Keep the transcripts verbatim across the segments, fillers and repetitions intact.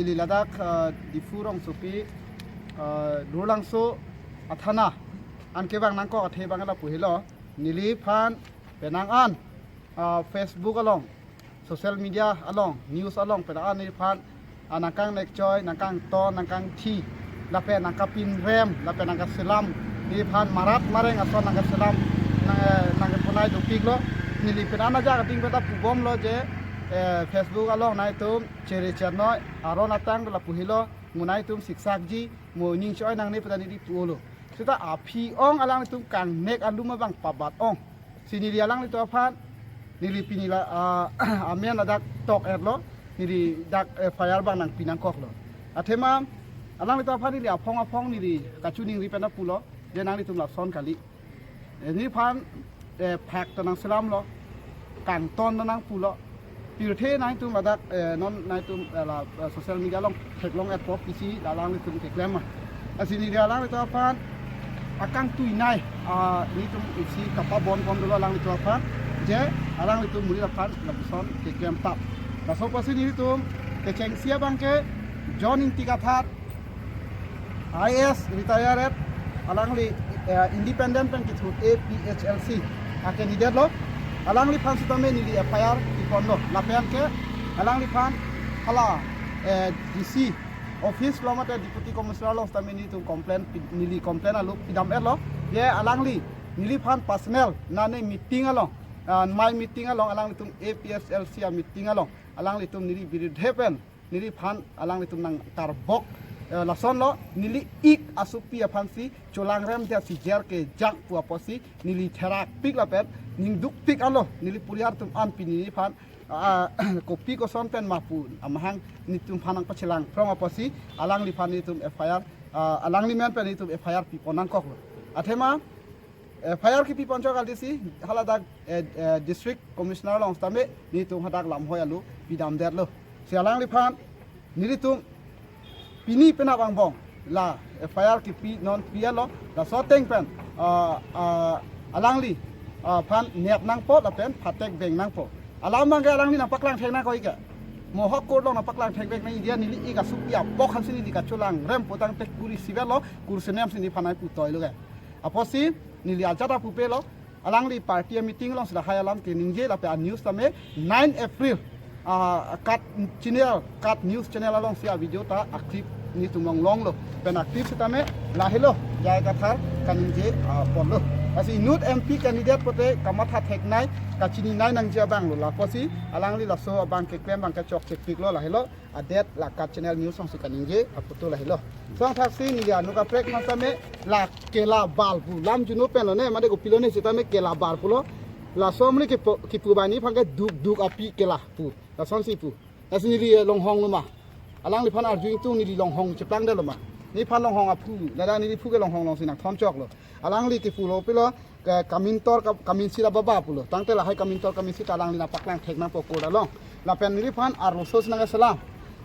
Neli ladak, eh, Diphu rongsopi, eh, Durlangso athana an kevang nangkok athe abang lapu helo. Neliphan penang an, ah, Facebook along, social media along, news along penang an neliphan, ah, nangkangnek choi, nangkangton, nangkangthi, lapen nangkapinrem, lapen nangkaselam, neliphan marat mareng ason nangkaselam, nang, eh, nangkeponai dopiklo. Neli penang ajak ading peta pubomlo je, eh, Facebook along nangtum chere chernoi, aron atang lapu helo, mo nangtum siksakji, mo ning choi nangne peta neli pulo. Seta aphi ong alanglitum kangnek alum abang pabat ong. Si neli alanglitum aphan, neli pini la, ah, amen ladak tok-etlo, neli dak, eh, F I R abang nangpi nangkoklo. Athema, alanglitum aphan neli aphong aphong neli kachiningri pen pulo, je nanglitum lason kali. Eh, neliphan, eh, phak ta nangselamlo, kangton ta nangpulo. Pirthe nangtum ladak, eh, non nangtum, eh, la, eh, social media along theklong-etpo pisi la alanglitum keklem ma. Lasi neli alanglitum aphan akangtuinei, ah, nelitum isi kapabon pon dolo alanglitum aphan, je alanglitum muri aphan lapuson keklem tap. Laso apotsi nelitum kechengsi abangke John Ingti Kathar, I A S retired, alangli, eh, independent pen kethur A P H L C a-candidate lo, alangliphan sitame neli F I R piponlo, lapen ke alangliphan hala, eh, D C office lo mate Deputy Commissioner along sitame nelitum complaint pi-, neli complaint alu pidam-etlo, je alangli neliphan personal nane meeting along, ah, my meeting along alanglitum A P H L C a-meeting along alanglitum neli birudhe pen neliphan alanglitum nangkarbok, eh, lasonlo, neli ik asopi aphansi cholangrem dia si jer kejang pu apotsi neli therakpik lapen ningdukpik alo, neli puriar atum an pini neliphan, ah, kopi koson pen ma pu amahang nelitum aphan nangpachelang phrong apotsi alangliphan nelitum F I R, ah, alangli men pen nelitum F I R pipon nangkoklo. Athema, eh, F I R kipipon chok kali si haladak, eh, eh, District Commissioner along sitame nelitum hadak lamhoi alu pidamdetlo. Si alangliphan nelitum pini penap angbong la F I R kipi non pi-etlo, laso ateng pen, ah, ah, alangli, ah, aphan nep nangpo lapen phatek beng nangpo. Alam abangke alangli nangpaklang thek nangkok ike. Mo hok court along nangpaklang thek beng nang idia, neli ik asopi apok aphansi neli kacholangrem pu tangte kuri sivet lo, kursenem si neliphan ai putoilo ke. Apotsi neli ajat apupelo, alangli party a-meeting alongsi lahai alam keningje lapen a-news tame nine April, ah, KAT channel, KAT news channel alongsi a-video ta a-clip nelitum longlonglo. Pen a-clip sitame lahelo, J I Kathar kaningje, ah, ponlo. Lasi inut M P candidate pote kamatha theknei, kachininei nangji abanglo. Lapusi alangli laso abang keklem abang kechokchepiklo lahelo. Adet la KAT channel news alongsi kaningje aputu lahelo. Song thaksi neli anu kaprek aphan sitame la kela bal pu lam juno penlo ne, mate kopilo ne sitame kela bal pulo. Laso amri kipu, kipu bani aphan ke duk duk api kela pu. Lasonsi pu. Lasi neli longhonglo ma. Alangliphan arju ingtung neli longhong cheplangdetlo ma. Neliphan longhong aphu, ladak neliphu ke longhong alongsi nangthon choklo. Alangli kipulo pilo, ke kamintor ka-, kaminsi la baba pulo. Tangte lahai kamintor kaminsi ta alangli nangpaklang thek nangpo court along. Lapen neliphan arloso si nangselam.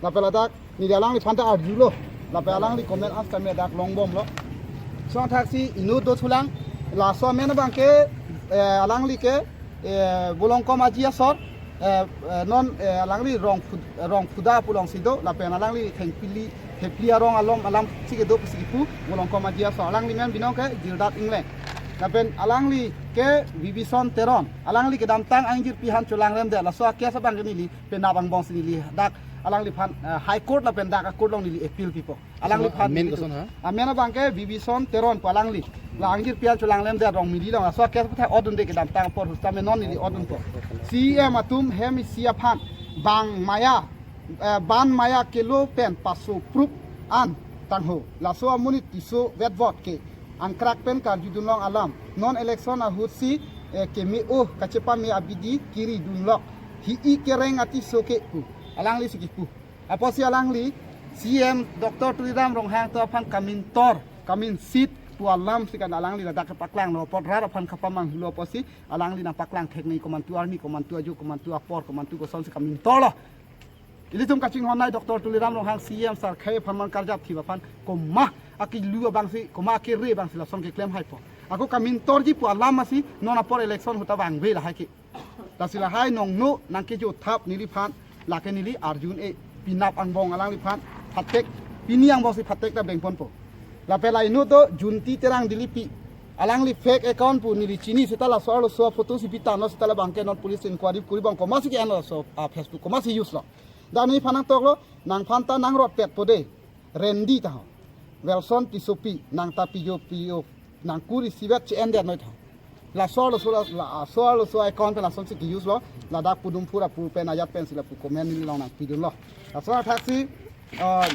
Lapen ladak neli alangliphan ta arjulo. Lapen alangli comment as kami dak longbomlo. Song thaksi inut dothulang. Laso amen abangke, eh, alangli ke, eh, Bolongkom Aji asor, eh, eh, non, eh, alangli Rongphu-, Rongphuda pu alongsi do, lapen alangli thengpili, thepli arong alom alamsi kedo pusi kipu, Bolongkom Aji asor. Alangli men binong ke Jirdat Ingleng. Lapen alangli ke Bibison Teron. Alangli kedamtang angjirpi aphan cholangremdet. Laso a-case abangke neli penap angbongsi neli dak alangliphan, eh, High Court lapen dak a-court along neli appeal pipo. Alangliphan amen neli koson ha? Amen abangke Bibison Teron pu alangli. La angjirpi aphan cholangremdet Rongmili along. Laso a-case aphuthak odunde kedamtang apor, hustame non neli odunpo. C E M atum hem isi aphan bang maya, eh, ban maya kelo pen paso prup an tangho. Laso amonit Tisso vetvot ke angkrak pen karjudunlong alam. Non election ahutsi, eh, keme-o kachepame abidi kiridunlok. Hi-i kereng a-Tisso ke pu. Alanglisi kipu. Apotsi alangli C E M Doctor Tuliram Ronghang atum aphan kamintor, kaminsit pu alamsi kan alangli ladak kepaklanglo, apot rat aphan kapamanghulo apotsi alangli nangpaklang theknei komantu arni, komantu ajo, komantu apor, komantu kosonsi kamintorlo. Ilitum kachinghonnei Doctor Tuliram Ronghang C E M sar khei aphan man karjap thip aphan komat akelu abangsi, komat akere abangsi lason keklem haipo. Ako kamintorji pu alam masi non apor election ahut ta vangve lahai ke. Lasi lahai nongno nangkejo thap neliphan, lake neli arju un-e. Penap angbong alangliphan phatek, pini angbong si phatek ta bengponpo. Lapen la inut do Junti Terang Dilipi. Alangli fake account pu neli chini seta laso arloso aphoto si pitanglo seta labangke non police inquiry kuri bang komatsi ke-en laso, ah, Facebook komatsi use lo. Dak neliphan nangtoklo, nangphan ta nangrotpetpo de. Randy ta ho. Wilson Tissopi, nang ta pijo pijo, nang kuri sivet che-en det noi tha. Laso arloso la, laso arloso account pen lasonsi ke-use lo, ladak Pudum Phura pu pen ajat pensi lapu comment neli along nangpidunlo. Laso athaksi, ah,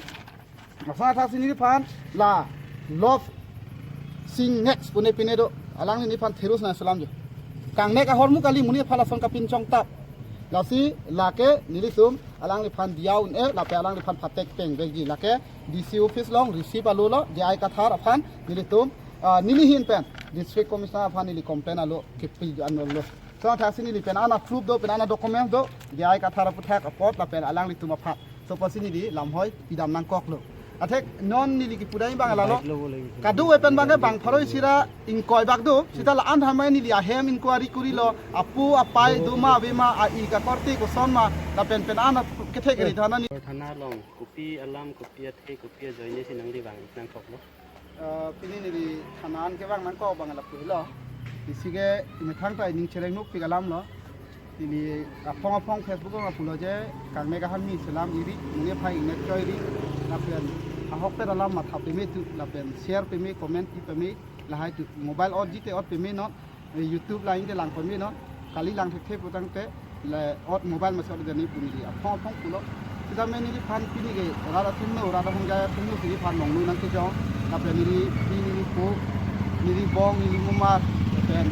laso athaksi neliphan la Love Sing Next pune pine do, alangli neliphan therus nangselam jo. Kangnek ahormu kali, monit aphan lason kapinchong tap. Lasi lake nelitum alangliphan diya un-e, lapen alangliphan phatek peng vekji. Lake D C office along receive alo lo, J I Kathar aphan nelitum, ah, neli ahin pen District Commissioner aphan neli complain alo kipi anlo. Laso athaksi neli pen ana proof do, pen ana documents do, J I Kathar aphuthak apot lapen alanglitum aphan. Laso apotsi neli lamhoi pidam nangkoklo. Athek non neli kipu dai abang lalo. Kado-an pen abangke bang pharo isi ra ingkoi bak do, seta la-an thamai neli ahem inquiry kurilo, apu apai do ma ave ma, a-ik akorte koson ma, lapen pen ana kethek ri thana ni. Thana along kopi alam, kopi athe, kopi ajoine si nangli vang nangkoklo? Ah, pini neli thana an kevang nangkok abang lapu helo. Isi ke methang ta ining chereng nukpik alam lo. Neli aphong aphong Facebook along lapulo je, kangnek aharmi selam iri, monit aphai ingnek choi iri, lapen ahokpet alam matha peme tu, lapen share peme, comment pi peme, lahai tu, mobile ot jite ot peme non, eh, YouTube line te lang peme non, kali lang thekthe putangte, le ot mobile masi ot jani pu neli aphong aphong pulo. Sitame neliphan pini ke rat athengno, rat ahongjai athengno si neliphan nongno nangkejor. Lapen neli, neli, neli po, neli bong, neli mumar, lapen,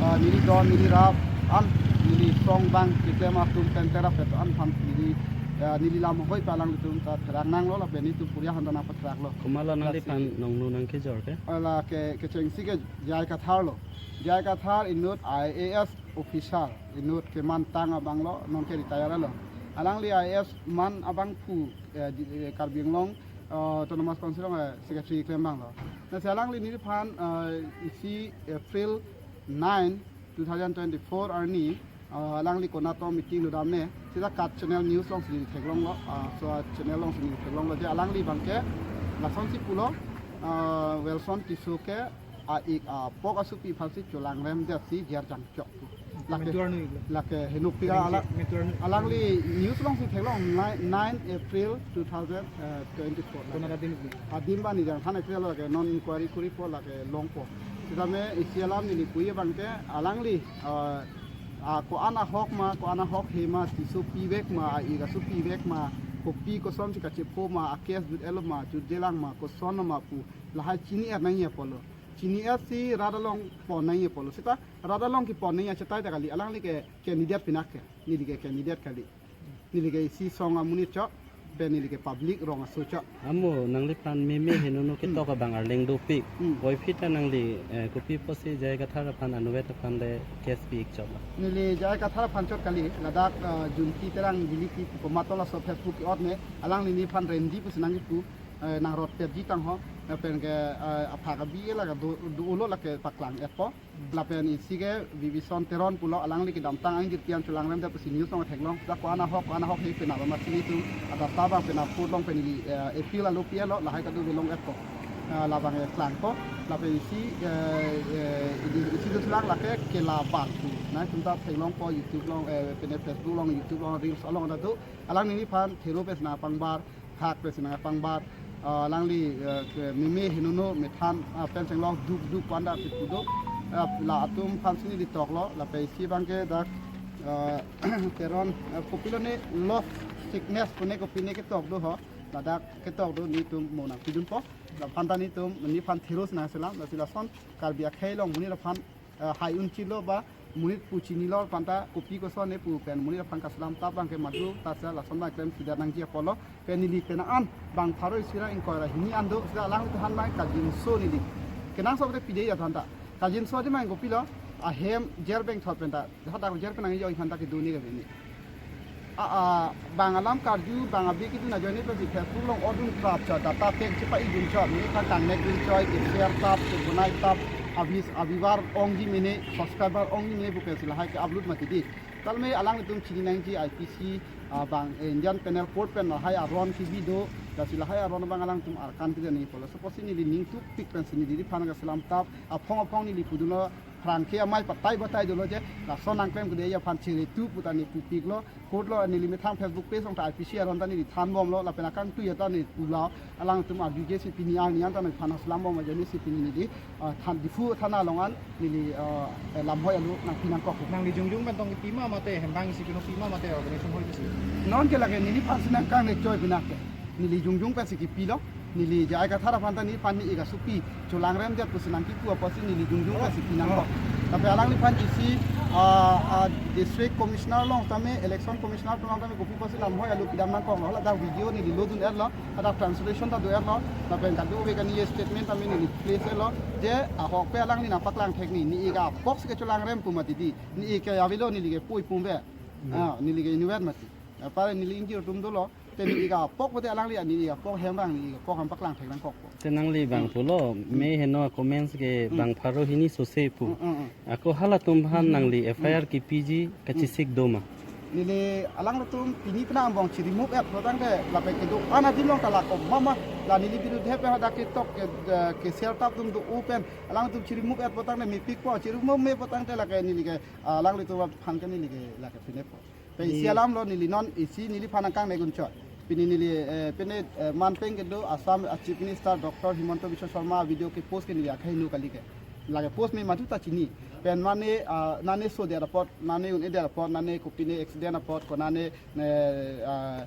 ah, neli don, neli rap, an, neli song bang, keklem atum pen terap pen an aphan neli, ah, neli lamhoi pen alanglitum ta therak nanglo, lapen nelitum puri ahan ta nangpatheraklo. Komatlo nangliphan nongno nangkejor ke? Ah, lake, kechengsi ke J I Kathar lo. J I Kathar inut I A S officer, inut kemantang abang lo, nonke retire lo. Alangli I A S man abang pu, eh, di, eh, Karbi Anglong, eh, Autonomous Council along, eh, secretary klem abang lo. Lasi alangli neliphan, eh, isi April nine, two thousand twenty-four arni, eh, alangli konat meeting lo damne, seta KAT Channel News along si neli theklonglo, ah, laso channel along si neli theklonglo je alangli abangke lasonsi pulo, ah, Wilson Tisso ke a-ik apok asopi aphansi cholangrem det si jer jangchok pu. Lake, metuar nu iklo. Lake henopik a ala, metuar nu. Alangli news along si theklong nine, nine April two thousand twenty-four. Konat adim iklo. Adim bani jang than April lake non inquiry kuripo lake longpo. Sitame isi alam neli puji abangke alangli, ah, ah, ko-an ahok ma, ko-an ahok he ma, Tisso pivek ma, a-ik asopi vek ma, kopi kosonsi kachepo ma, a-case jut-etlo ma, jutjelang ma, koson ma pu, lahai chini-et nangji apotlo. Chini-et si rat along pon nangji apotlo. Seta rat along kepon nangji achetai ta kali. Alangli ke candidate pinak ke. Neli ke candidate kali. Neli ke isi song amonit chot. Pen neli ke public rong aso chot. Amo nangliphan meme henono ketok abang arleng dopik. Hmm. Puvoiphit ta nangli, eh, kopi apotsi J I Kathar aphan anuvet aphan le case pi-ik chot lo? Neli J I Kathar aphan chot kali. Ladak, eh, Junti Terang Dilipi komatlo laso Facebook ke-ot ne. Alangli neliphan Randy pusi nangkipu. Eh, nangrotpetji tang ho, eh, pen ke, eh, aphak abi lake do, do-olo lake paklang-etpo. Hmm. Lapen isi ke Bibison Teron pulo alangli kedamtang angjir pi-an cholangrem det pusi news along theklong. Dak ko-an ahok, ko-an ahok he penap amatsi nelitum adap ta abang penap court along pen neli, eh, appeal alo pi-etlo, lahai kado belong-etpo. Eh, labang, eh, klangpo. Lapen isi, eh, eh, isi, isi do chelang lake kela bang pu. Nangtum ta theklongpo YouTube along, eh, pen Facebook along, YouTube along, reels along ta do. Alangli neliphan thero pensi nangpangbar, hak pensi nangpangbar, ah, alangli, eh, ke meme henono methan, ah, pen chenglok duk duk panda pi pu do, ah, latum aphansi neli toklo, lapen isi abangke dak, ah, Teron, ah, kopilo ne love sickness pune kopi ne ketok do ho, ladak ketok do nelitum mo nangpidunpo, laphan ta nelitum, neliphan therosi nangselam, lasi lason Karbi akhei along monit aphan, eh, hai unchilo ba monit pu chinilo panta kopi koson ne pu pen monit aphan kaselam tap abangke madu ta sa lason abang klem sudah nangji apotlo pen neli pen an bang pharo isi ra ingkoi ra hini an do sida alanglitum aphan abang kajinso neli. Kenangsot te pide ya thanta. Kajinso di mang kopilo ahem jer bengthot penta. Hadak jer penang yo iphanta kedo ne kave ne. A, a, bang alam karju, bang abi kedun ajoine pensi Facebook along odun prap chot, data pack chepa-idun chot, monit aphan kangnek dun chot, ke share tap, ke bonai tap, abis, abivar ongji mene, subscriber ongji mene, pu pensi lahai ke-upload mati di. Talme alanglitum chini nangji I P C, ah, bang, eh, Indian Penal Code pen lahai aron kebi do, lasi lahai aron abang alangtum arkan kedo nangji pulo. Suppose neli ning tupik pensi neli aphan kaselam tap, aphong aphong neli pudunlo, pherangke amei patai batai dolo je, lason nangklem kedo aphan chiri tu pu ta neli pupiklo, court lo, neli methang Facebook page along ta I P C aron ta neli thanbomlo, lapen akangtui ta neli pulo, alangtum arju je si pini arni an ta neli aphan kaselambom ajoine si pini neli, ah, than Diphu thana along an neli, ah, eh, lamhoi alu nangpi nangkok. Nangli jongjong pen tong kepima mate, hembang isi keno pima mate organization hoi besi. Non ke lake neliphan si nangkangnek choi pinake. Neli jongjong pensi kepilo. Neli J I Kathar aphan ta neliphan ne-ik asopi cholangremdet pusi nangkipu apotsi neli jongjong pensi pi nangkok. Tapi alangliphan isi, ah, ah, District Commissioner along tame, Election Commissioner along tame kopi pusi lamhoi alu pidam nangkoklo. Ladak video neli lodun-etlo. Ladak translation ta do-etlo. Lapen kadokave kani statement tame neli place-etlo. Je ahokpet alangli nangpaklang thek ni, ne-ik apok si kecholangrem pu mati di. Ne-ik ke avelo, neli ke pui pumbe. Ah, neli ke inutvet mati. Apar neli ingjir atum dolo. Te ne-ik apok pute alangli, ne-ik apok hemrang, ne-ik apok nangpaklang thek nangkokpo. Te nangli bang pulo, me heno comments ke bang pharo hini sose pu. Mm, mm, mm. Ako halatum aphan nangli F I R kepiji kachesik do ma? Neli alanglitum pini penang angbong chi-remove-et pulotangte lapen kedo-an adim along ta lako mama, la neli birudhe pen hadak ketok ke, eh, ke-share tap atum do-o pen alangtum chi-remove-et pulotangte mepikpo, chi-remove me pulotangte lake neli ke, ah, alanglitum aphan ke neli ke lake pinepo. Pe isi alamlo neli non isi neliphan nangkangnek un choi. Pini neli, eh, pini, eh, manpeng kedo Assam, ah, Chief Minister Doctor Himanta Biswa Sarma video ke post ke neli akhai nu kali ke. Lake post me madu ta chini. Pen mane, ah, nane so der apot, nane un-e der apot, nane kopine accident apot, konane, eh, ah,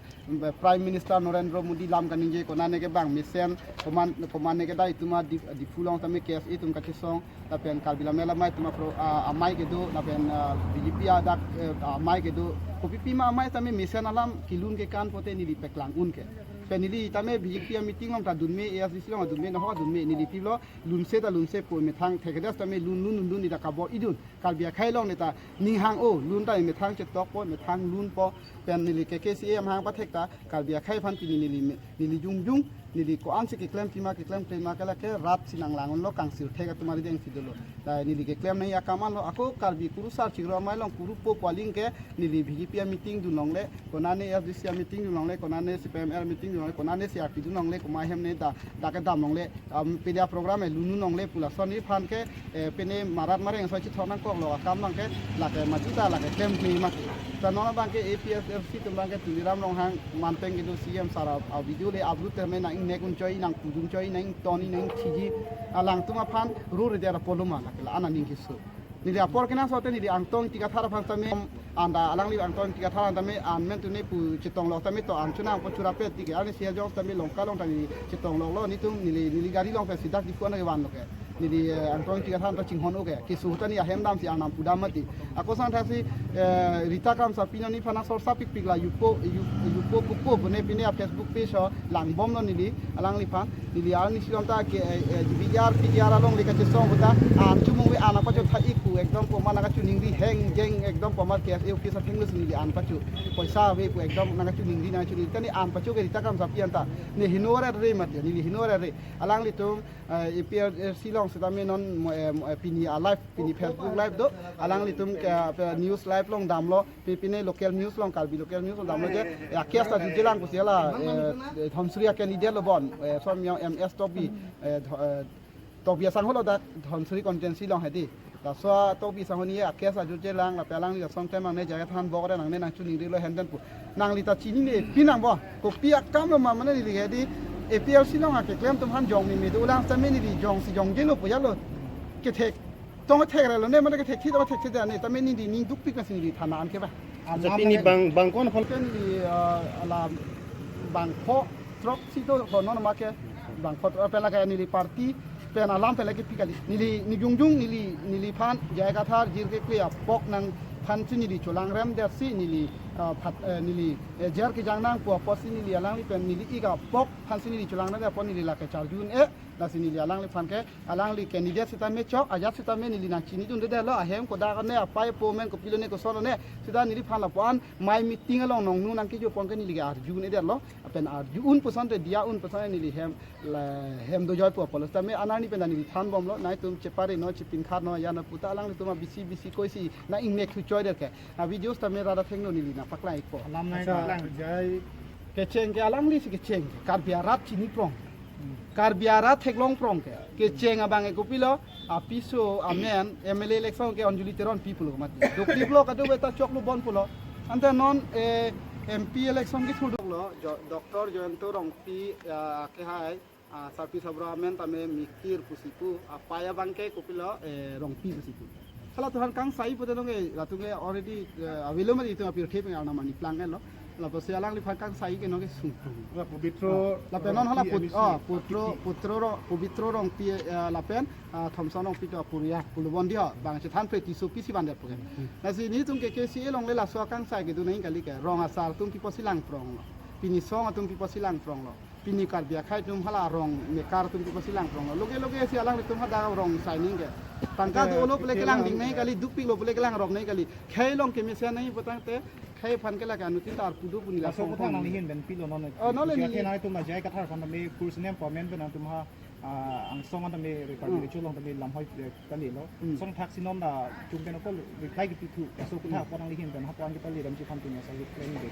Prime Minister Narendra Modi lam kaningje, konane ke bang mesen, koman, komane ke dai tuma Dip-, Diphu along tame K S A atum kachesong, lapen Karbi Lammet Lamei atum apro, ah, amei kedo, lapen, ah, B J P adak, eh, amei kedo. Kopi pima amei tame mesen alam kelun kekan pute neli paklang un ke. Pen neli tame B J P a-meeting along ta dunme, A S D C along dunme, nahok dunme, neli pilo, lunse ta lunse pu methang thekedas tame lun lun lun lun neli ta kabo idun. Karbi akhei along neta ning hang-o, lun ta methang chetokpo, methang lunpo, pen neli K K C A amahang pathek ta, Karbi akhei aphan pini neli me-, neli jongjong, neli ko-ansi keklem pima, keklem klem ma ke lake rat si nanglang unlo, kangsir thek atum ari deng si dolo. Ta neli keklem nangji akam anlo, ako Karbi kurusar chiklo amei along kurupo pu aling ke, neli B J P a-meeting dun longle, konane A S D C a-meeting dun longle, konane C P I M L meeting dun longle, konane C R P dun longle, komat ahem ne da, dak kedam longle, am, pini a-program e lun un longle pu lason neliphan ke, eh, pini marat mareng so chithok nangkoklo akam abang ke, lake mati ta lake klem kli mati. Ta non abang ke A P H L C atum abang ke Tuliram Ronghang manpeng kedo C M sir a, a-video le upload tame nang-ingnek un choi, nangpudun choi, nang-ington, nangingthiji, alangtum aphan rur der apoloma lake la-an aning keso. Neli apor kenangsot te neli Angtong Ingti Kathar aphan tame anta alangli Angtong Ingti Kathar an tame an men tune pu chetong lok tame to an chunang po churapet tike ani sia jong tame Longka along tame chetong loklo netum neli, neli gari along pensi dak Diphu an kevanlo ke. Neli, eh, Angtong Ingti Kathar an ta chinghon-o ke. Keso ta ne ahem damsi an nangpudam mati. Ako sangthaksi, eh, Rita Kramsapi non nephan sorsa pikpik la yupo, yu-, yupo pupo pune pine a-Facebook page ho langbomlo neli alangliphan. Neli arni si lam ta ke, eh, eh, V D R, P D R along le kachesong puta, an chumung ve an nangpachot tha-ik pu, ekdom komat nangkachiningri heng jeng, ekdom komat K S A office athengno si neli an pacho. Poisa ave pu ekdom nangkachiningri, nangkachiningri. Kani an pacho ke Rita Kramsapi an ta. Ne henover-et re mati, neli henover-et re. Alanglitum, eh, A P H L C along setame non mo, eh, mo, eh, pini a-live, pini Facebook live do. Alanglitum ke, eh, news live along damlo. Pi pine local news along, Karbi local news along damlo je, eh, a-case ta jutjelang pusi la, eh, eh, Dhansiri a-candidate lo bon, eh, som yang M S Tokbi, eh, Dho-, eh, Tokbi asangho lo dak Dhansiri constituency along hedi. Laso Tokbi asangho ni a-case ta jutjelang, lapen alangli lason klem nangne jaga than bok re nangne nangchiningrilo henden pu. Nangli ta chinine pi nangpo, kopi akam lo ma mane neli hedi, A P H L C along akeklem atum aphan jong ni me do lang tame neli jongsi jongjelo pu jalo. Kethek tong thek relo ne, mane kethek thi tong thek thi ne, tame neli ning dukpik nangsi neli thana an ke ba. Acha pini bang, bang ko-an aphan? Ke neli, ah, ala bang pho throk si do ho non ma ke bang pho throk pen lake neli party pen alam pen lake pi kali. Neli, neli jongjong neli, neliphan J I Kathar jirkekle apok nangphan si neli cholangremdet si neli ah, phat, eh, neli, eh, jer kejang nangpo apotsi neli alangli pen neli ik apok aphansi neli chelangledet apot neli lake charju un-e. Lasi neli alangliphan ke, alangli candidate sitame chok, ajat sitame neli nangchinidundedetlo, ahem kodak one, apei apo amen kopilo ne koson one, sita neliphan lapu-an mai meeting along nongnu nangkejopon ke neli ke arju un-edetlo, lapen arju un pusonte diya un pusonte neli hem, la, hem dojoipo apotlo, sitame anarni pen ta neli thanbomlo, nangtum cheparino, chepinkhatno, ya na puta alanglitum abisi bisi koisi nang-ingnek thuchoidet ke, a videos tame rada thengno neli nangpaklang-ikpo. Alam nai Acha, paklang. Jai. Kecheng ke alanglisi kecheng ke, Karbi arat chiniprong. Hmm. Karbi arat theklongprong ke. Kecheng abang ke kopilo, apiso amen, M L A election ke Anjali Teronpi pulo mati. Dokdiklo kadokave ta choklo bon pulo. Ante non, eh, M P election kethurdoklo, Jo-, Doctor Jayanta Rongpi, ah, kehai, ah, sarpi sabra amen tame Mikir pusi pu, apei abang ke kopilo, eh, Rongpi pusi pu. Hala tuhan kangsai pute nong, eh, latum ke already, eh, avelo mati itum apirthe pen arnam arni plang-etlo. Lapusi alangliphan kangsai ke nong ke sungpung. La Pabitro Ah, lapen non hala Rongpi put-, M A C, ah, putro, Akiti. Putro Ro-, Pabitro Rongpi, eh, lapen, ah, Thomson Rongpi to apuria, pulubon dia, bang chethan pre Tissopi si vandet pu ke. Hmm. Lasi nelitum ke K C A along le laso akangsai kedun nangji kali ke, rong asar atum pi apotsi langpronglo. Pini song atum pi apotsi langpronglo. Pini Karbi akhei atum hala rong mekar atum pi apotsi langpronglo. Loge loge si alanglitum hadak rong signing ke. Tangka Oke, dolo pule oke, kelang lang, ding nangji kali, dukpiklo pule kelang rong nangji kali. Khei along kemesen nangji putangte, khei aphan ke lake anuttin ta arpu do pu neli Laso asong kethang nang thong. Nanghin pen pilo non. Oh, non le Jai neli. Akhei nangtum la J I Kathar aphan tame kursi nem pamen pen nangtum ha, ah, angsong an tame Republic Hmm. Chu along tame lamhoi, eh, kalilo. Hmm. Song thaksi non la chungpen ako reply kipithu. Laso kethang Hmm. apot nanghin pen ha apot an kipali damji aphan tum ya sa reply ni de.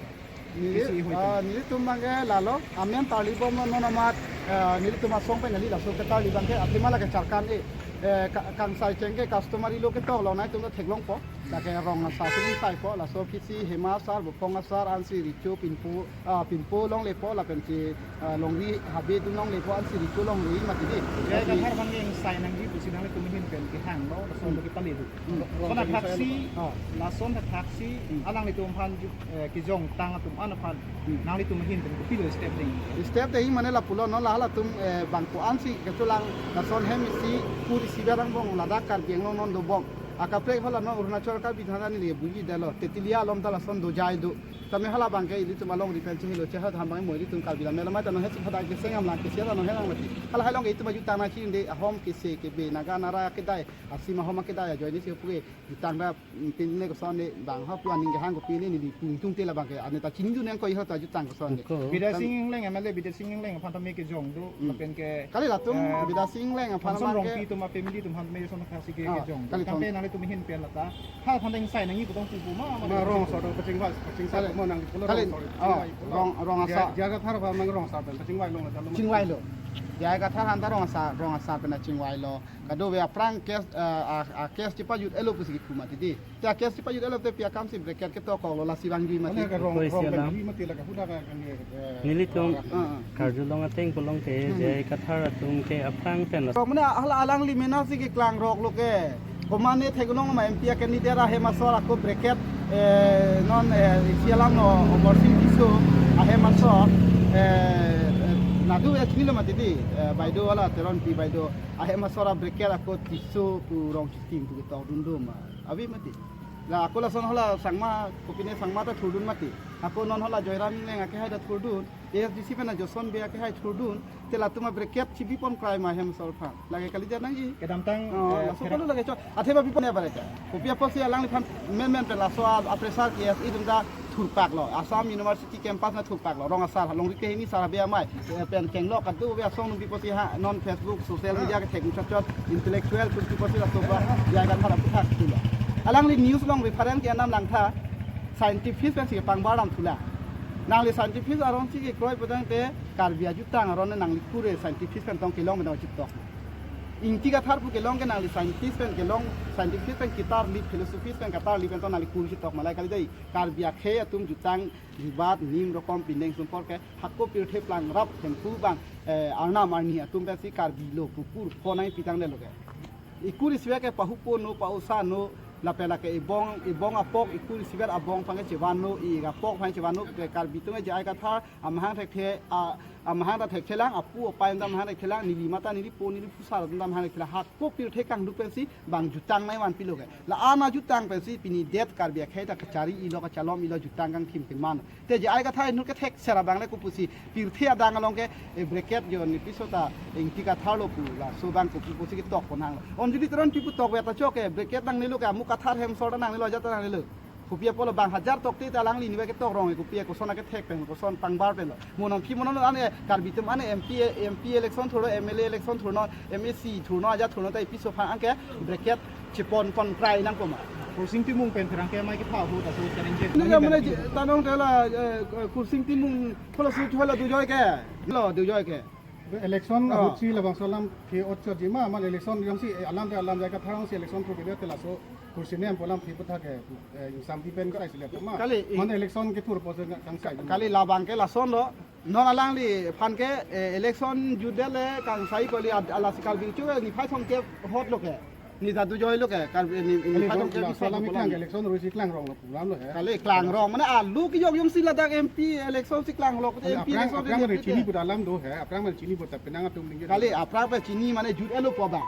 Neli, K C A hoi ah, pen. Nelitum abang ke lalo, amen tarlibomlo non amat, ah, nelitum asong pen neli laso ketarli abang ke, athema lake charkan e, eh, ka-, kangsai cheng ke customary law ketok along nangtum theklongpo, lake rong asar si saipo, laso aphi si Hema asar, Bopong asar, ansi Richo Pinpo, ah, Pinpo longlepo, lapen si, ah, Longri Habe atum longlepo, ansi Richo longle mati di. Jai Lasi Kathar abang ke ingsai nangji pusi nanglitum ahin pen kehanglo, laso Hmm. lo kepali do. Hmm. Lason athaksi, Ah. lason athaksi, Hmm. alanglitum aphan ju-, eh, kejongtang atum an aphan, Hmm. nanglitum ahin pen kopilo step ding. Step ding mane lapulo non la halatum, eh, bang ko-ansi kecholang lason hem isi kur isivet angbong ladak Karbi Anglong non dobom. Akaprek hala non Arunachal Karbi thana neli bujidetlo. Tetilia along ta lason dojai do. Tame hala abang ke ilitum alongri pen chehelo, chehelo than abang mo ilitum Karbi lam melamai ta non hesi khadai keseng amlang kesia ta non helang mati. Hala halong ke itum ajutang nangchinde ahom kese kebe Naga Nara kedai, asima ahom kedai ajoine si puke. Jutang ta, mm, pin ne koson ne bang ha pu aning kehang kopi ne neli pung tung te la abang ke ane ta chinidun nangkok ha ta jutang koson ne. Ko. Bidya Sing Engleng, M L A Bidya Sing Engleng aphan tame kejong do, Hmm. lapen ke, Kali latum eh, Bidya Sing Engleng aphan Thomson abang ke Rongpi atum a family atum aphan tame lason athaksi ke Ah, kejong do. kali Tangte thom- nanglitum ahin pen lata. Hal aphan ingsai nangji putong pupu ma, ma, Ma rong asar pachingvai, pachingvai Kali, mo nang pulo kali, rong asar, oh, chingvai pulo. Rong, rong Jai, asar. Jai Kathar aphan nang rong asar pen pachingvailo, latum Chingvailo. Jai Kathar aphan ta rong asar, rong asar pen chingvailo. Kadokave aphrang case, eh, a, a case chepajut-etlo pusi kipu mati di. Te a case chepajut-etlo te pi akamsi bracket ketok-koklo lasi vangjui mati. Mane ka rong, Koi rong siya pen lang. Jui mati la ka huda ka, ka ni, eh, Nelitum rong Ah, ah. karjulong ateng pulote Hmm. Jai Kathar atum ke aphrang pen. Rok mane hala alangli mena si keklang roklo ke. Komane theklong ma M P a candidate ahem asor ako bracket, eh, non, eh, isi alam no Amarsing Tisso ahem asor, eh, eh, nadu ya chinilo mati di, eh, baideo hala Teronpi baideo ahem asor a bracket ako Tisso pu Rongchiti pu ketok dun do ma. Ave mati. La ako lason hala Sangma, kopine Sangma ta thurdun mati. Ako non hala Joyram Engleng akehai ta thurdun. A S D C pen a Joson Bey akehai thurdun, te latum a bracket chibipon krai ma ahem asor aphan. Lake kali jat nangji. Kedamtang, Oh, eh, laso pera- pano lake chot. Athema bipon ya bareka. Kopi apotsi alangliphan men men pen laso a, a pressure K S A atum ta thurpaklo. Assam University campus na thurpaklo. Rong asar, Longri Kehini asar Habe Amei. Eh, pen kenglok kadokave asong nung pi apotsi ha, non Facebook, social media ke thek chot chot, intellectual pi apotsi laso ba, Jai Kathar aphuthak thulo. Alangli news along reference ke-en dam langtha, scientist pensi kepangbar dam thulo. Nangli scientist aron si kekroi putangte Karbi ajutang aron nangli kur scientist pen tong kelong pen tong chitok. Ingti Kathar pu kelong ke nangli scientist pen kelong, scientist pen ketarli, philosophy pen ketarli pen tong nangli kur chitok malai kali dei. Karbi akhei atum jutang ribat nim rokom pindeng sumpor ke hako pirthe plang rap Thempu abang, eh, arnam arni atum pensi Karbi lo kukur konai pitang de lo ke. Ikur isivet ke pahupo no, pausa no, lapen lake ibong, ibong apok, ikur isivet abong aphan ke chevan no, i apok aphan chevan no, ke Karbi atum ke J I Kathar amahang thekthe a, Amahang ta thekthelang, apu apai ta amahang thekthelang, neli mata neli po neli phusar ta amahang thekthelang. Hako pirthe kangduk pensi bang jutang nai vanpilo ke. La-an ajutang pensi pini det Karbi akhei ta kachari-ilo kachalom-ilo jutang kangthim keman. Te J I Kathar inut kethek sera bang le kopusi pirthe adang along ke, eh, bracket jo ni piso ta Ingti Kathar lo pu laso bang kopusi ketok pon hang lo. Anjali Teron pi pu tokve ta chok ke, bracket nangnelo ke, amu Kathar Hemsor ta nangnelo, ajat ta nangnelo. Kopi apotlo bang hajar tokte ta alangli nive ketok rong, kopi koson akethek pen, koson pangbar pen lo. Mo nangpi mo non ane Karbi atum ane M P, M P election thurnon, M L A election thurnon, M A C thurnon, ajat thurnon ta ipi so phan anke bracket chepon pon krai nangpo ma. Kursing Timung pen pherangke amei kepha ahut aso kaning je. Ini ka mane je, tanong tela, eh, Kursing Timung kola su chola dujoi ke. Lo dujoi ke. Election Oh. ahut si labangso alam ke otchot jima, man election jongsi, eh, alam te alam J I Kathar si election thur ke te laso Kursing nem polam pi puthak ke, eh, ingsam di pen sai sile ma. Kali, i- Man election kethur po se kangsai. Kali labang ke lason lo. Non alangli aphan ke, eh, election jutdet le kangsai kali ad-, ala si Karbi chu niphai thomkep hot lo ke. Ni ta dujoi lo ke, Karbi ni, ni Kali niphai thomkep la, ni salam thomkep iklang lo. Election rusi klangrong lo program lo he. Kali klangrong, mane alu kejok jongsi ladak M P election si klang lo, Kali M P aphrang, election aphrang ni mane chini pu alam do he, aphrang mane chini pu ta penang atum ningje. Kali aphrang pen chini mane jut-etlo pu abang.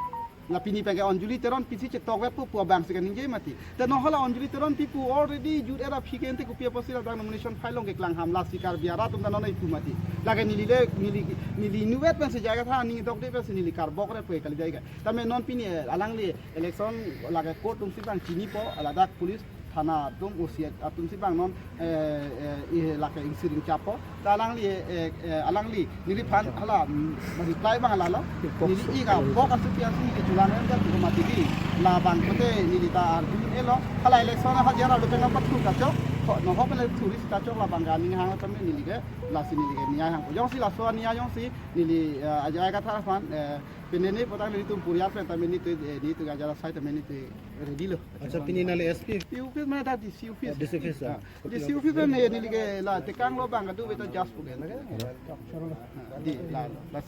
La pini pen ke Anjali Teron pisi chetokve pu pu abang si kaningje mati. Te non hala Anjali Teron pi pu already jut-et aphi ke ente kopi apotsi ladak nomination file along keklang ham, lasi Karbi arat atum ta non ipu mati. Lake neli le, neli, neli inutvet pensi J I Kathar aning dokde pensi neli karbokre pu kali J I Kathar. Tame non pini, eh, alangli election lake court atum si bang chinipo, ladak police thana atum O C atum si bang non, eh, eh, i lake ingsiring chapo. Ta alangli, eh, eh, alangli neliphan hala, mm, reply bang hala lo. Neli ik abok asu pian si neli chulang em jat ko mati di. Labang kote neli ta arju-etlo. Hala election ha jara lo penang pathu kachok. Ko no ho pele thuri si kachok labang gani hang tame neli ke lasi neli ke niyai hang. Jongsi laso niyai jongsi neli, eh, J I Kathar aphan, eh, penene potang nelitum puriar pen tame nelitum, eh, nelitum ajara sai tame nelitum ready lo. Acha, pini nangli S P? P U P mane ta D C office. D C office, ah. Ah. D C office mane neli ke la tekang lo bang kadu beta jas puke. Ah, di la, la.